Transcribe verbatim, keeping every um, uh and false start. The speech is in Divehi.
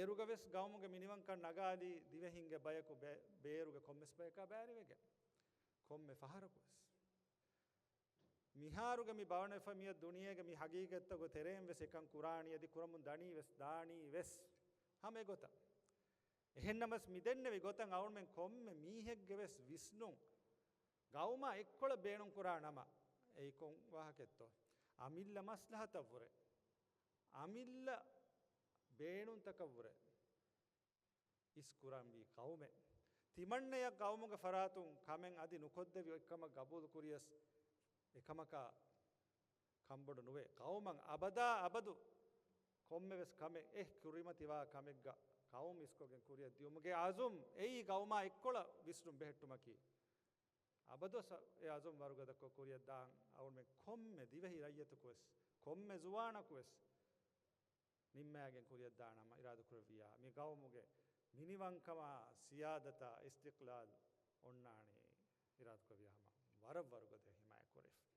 އޭރުގަ ވެސް ގައުމުގެ މިނިވަންކަން ނަގާލީ ދިވެހިންގެ ބަޔަކު ބޭ-، ބޭރުގެ ކޮންމެސް ބަޔަކާ ބައިވެގެން. ކޮންމެ ފަހަރަކު ވެސް. މިހާރުގެ މި ބަވަނެފަ މިއަދު ދުނިޔޭގެ މި ހަގީގަތްތަކުގެ ތެރެއިން ވެސް އެކަން ކުރާނީ އަދި ކުރަމުން ދަނީ ވެސް ދާނީ ވެސް ހަމަ އެގޮތަށް. އެހެންނަމަސް މި ދެންނެވި ގޮތަށް އަޅުމެން ކޮންމެ މީހެއްގެ ވެސް ވިސްނުން ގައުމާ އެއްކޮޅަށް ބޭނުން ކުރާ ނަމަ، އެއީ ކޮން ވާހަކައެއްތޯ؟ އަމިއްލަ މަސްލަހަތަށްވުރެ، އަމިއްލަ ބޭނުންތަކަށްވުރެ އިސް ކުރަންވީ ގައުމެއް. ތިމަންނަޔަށް ގައުމުގެ ފަރާތުން ކަމެއް އަދި ނުކޮށްދެވި އެއްކަމަށް ގަބޫލު ކުރިޔަސް، އެކަމަކާ ކަންބޮޑު ނުވޭ. ގައުމަށް އަބަދާ އަބަދު ކޮންމެވެސް ކަމެއް އެ ކުރިމަތިވާ ކަމެއްގަ ގައުމު އިސްކޮށްގެން ކުރިއަށް ދިޔުމުގެ އަޒުމް އެއީ ގައުމާ އެއްކޮޅަށް ވިސްނުން ބެހެއްޓުމަކީ. އަބަދުވެސް އެ އަޒުމް ވަރުގަދަކޮށް ކުރިއަށް ދާން އަޅުމެން ކޮންމެ ދިވެހި ރައްޔިތަކު ވެސް، ކޮންމެ ޒުވާނަކު ވެސް ނިންމާގެން ކުރިއަށް ދާނަމަ އިރާދަކުރެއްވިޔާ، މި ގައުމުގެ މިނިވަންކަމާ، ސިޔާދަތާ، އިސްތިޤްލާލް އޮންނާނީ އިރާދަކުރެއްވިޔާ ހަމަ ވަރަށް ވަރުގަދަ ހިމާޔަތް ކުރެވި.